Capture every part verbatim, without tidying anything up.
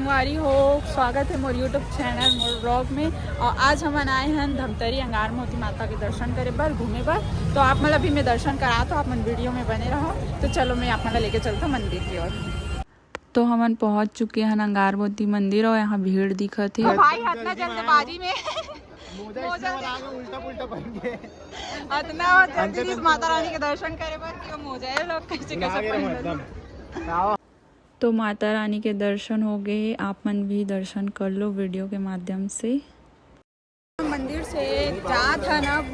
संगवारी हो, स्वागत है मोर YouTube चैनल, मोर ब्लॉग में। और आज हमन आए हन धमतरी अंगार मोती माता के दर्शन करे बर, घूमे बर। तो आप मन ला भी मैं दर्शन करात हों, आप मन वीडियो में बने रहो। तो चलो, मैं आप मन ला लेके चलता हूँ मंदिर की ओर। तो हमन पहुंच चुके हन अंगार मोती मंदिर और यहाँ भीड़ दिखत हे। तो भाई, इतना जल्दबाजी में मोजा उल्टा पुल्टा पहन के। इतना जल्दी इस माता रानी के दर्शन करे बर कि वो मोजा ये लोग कैसे कैसे पहन लेते। तो माता रानी के दर्शन हो गए, आप मन भी दर्शन कर लो वीडियो के माध्यम से। मंदिर से जात हन अब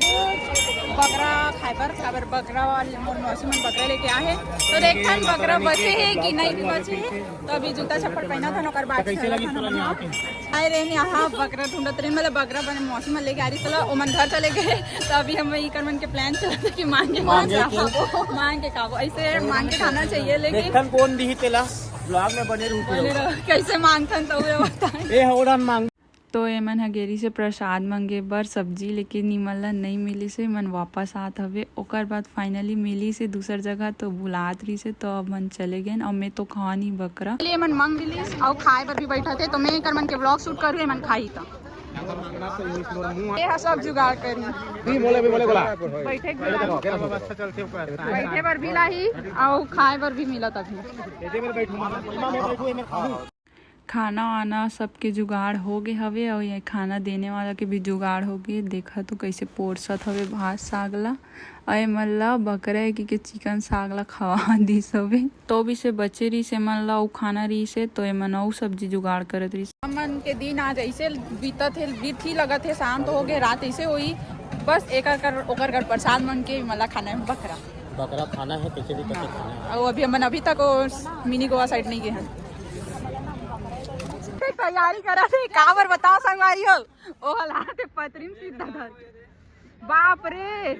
बकरा खाए बर, काबर बकरा वाले मोर मौसी मन बकरा लेके आए हे। तो देखथन बकरा बचे हे कि नहीं बचे हे। तो अभी जूता चप्पल पहनत हन, ओकर बाद चलत हन हमन। आए रहे यहाँ बकरा ढूंढत रहे, मतलब बकरा बने मौसी मन लेके आ रही, चलो ओमन घर चले गए। तो अभी हम इकर मन के प्लान चलत हे कि मांग के मांग के खाबो, मांग के खाबो। ऐसे मांग के खाना चाहिए, लेकिन देखथन कौन दिही तेला। ब्लॉग में बने रहू। बने रहो, कैसे मांगथन तो ये बताएं। ए, हौरन मांग। तो एमन ह गेरी से प्रसाद मंगे बर सब्जी, लेकिन इमन ला नई मिलिस हे, एमन वापस आत हवे। ओकर बाद finally मिलिस हे दूसर जगह, तो बुलात रहिस हे, तो अब मन चले गेन। और मैं तो खाव नहीं बकरा। ये मन मंग लिस और खाए बर भी बैठा थे, तो मैं एकर मन के ब्लॉग शूट करूँ, एमन खाई तो। ये ह सब जुगाड़ करी। नहीं, बोले, भी बोले, बोला। बैठे के भी लाही, बैठे बर भी लाही और खाए बर भी मिला तभी। खाना वाना सबके जुगाड़ हो गे हवे, अउ ये खाना देने वाला के भी जुगाड़ हो गे। देखा तो कैसे पोरसत हवे भात साग ला, अउ एमन ला बकरा हे कि के चिकन साग ला खवा दिस हवे। तो भी से बचे रहिस एमन ला, अउ खाना रहिस हे, तो एमन अउ सब्जी जुगाड़ करत रहिस। हमन के दिन आज ऐसे बीतत हे, बीत ही लगत हे, शाम तो हो गे, रात ऐसे होई। बस एकर कर, ओकर कर प्रसाद मन के मला खाना है बकरा। बकरा खाना है, कैसे भी करके खाना है। और अभी हमन अभी तक वो मिनी गोवा साइड नहीं गए हैं। तैयारी करा थे, काबर बताओ संगवारी हो, ओ हला थे पतरी में सीधा धर। बाप रे,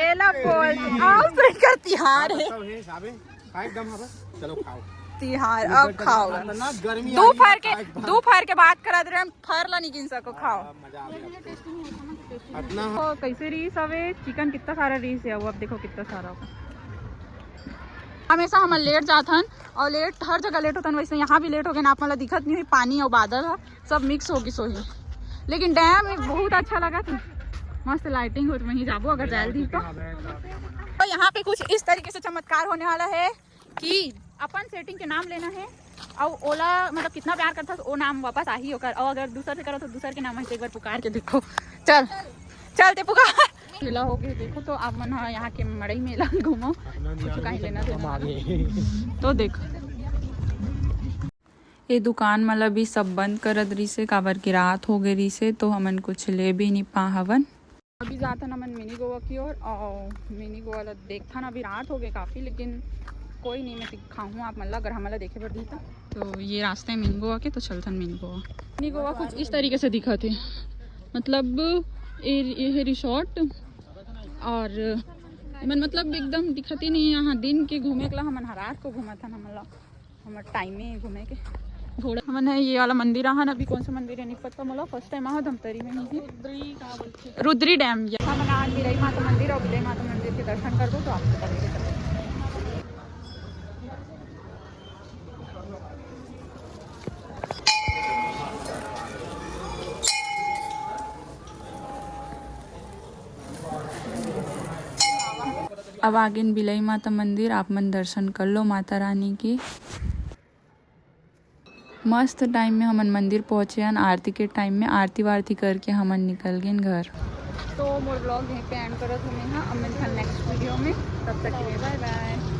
एला बोल, आओ तो एकर तिहार है। सब है, साबे, खाए एकदम हवा। चलो खाओ। तिहार, अब खाओ। इतना गर्मी आ रही है, दोपहर के, खाए एकदम। दोपहर के बात करा दे रहे हम, फर ला नहीं गिन सको, खाओ। मजा आ गया। इतना तो कैसे रहिस हवे, चिकन कितना सारा रहिस हे, अब देखो कितना सारा होगा। हमेशा हम लेट जात हन और लेट, हर जगह लेट होतन, वैसे यहाँ भी लेट हो गए ना, आप मन ला दिखत नहीं हुई, पानी और बादल ह, सब मिक्स हो गिस होही। लेकिन डैम में बहुत अच्छा लगा था, मस्त लाइटिंग होत, वहीं जाबो अगर जायल दी तो। तो यहाँ पे कुछ इस तरीके से चमत्कार होने वाला है कि अपन सेटिंग के नाम लेना है, और ओला मतलब कितना प्यार करता ओ नाम वापस आही ओकर, और अगर दूसर से करो तो दूसर के नाम ऐसे एक बार पुकार के देखो। चल, चल ते पुकार। मेला हो गए, देखो तो आप मन ह यहाँ के मड़ई मेला घूमो, कुछ कहीं लेना देना। तो देख, ये दुकान मन ला भी सब बंद करत रहिसे, काबर कि रात हो गए रहिसे, तो हमन कुछ ले भी नहीं पा हवन। अभी जाथन हमन मिनी गोवा की ओर, और मिनी गोवा ला देखथन। अभी रात हो गए काफ़ी, लेकिन कोई नहीं, मैं दिखाऊँ आप मन ला, अगर हमन ला देखे बर दी तो। तो ये रास्ता है मिनी गोवा के, तो चलथन मिनी गोवा। मिनी गोवा कुछ इस तरीके से दिखत हे, मतलब ये, ये है रिसोर्ट, और एमन मतलब एकदम दिखत ही नहीं है यहाँ। दिन के घूमे के ला हमन ह रात को घूमत हन, हमन ला हमर टाइम में घूमे के। घोड़ा हमन है, ये वाला मंदिर आहन, अभी कौन सा मंदिर है नहीं पता मोला, फर्स्ट टाइम आहा धमतरी में ही। रुद्री डैम। हमन आज बिलई माता मंदिर और बिलई माता मंदिर के दर्शन करबो, तो आपको अब आगेन बिलई माता मंदिर, आप मन दर्शन कर लो माता रानी के। मस्त टाइम में हमन मंदिर पहुँचे हन, आरती के टाइम में। आरती वारती करके हमन निकल गेन घर। तो मोर ब्लॉग यहीं पे एंड करत हूँ मैं, हाँ, अब मिलथन नेक्स्ट वीडियो में, तब तक के लिए बाय बाय।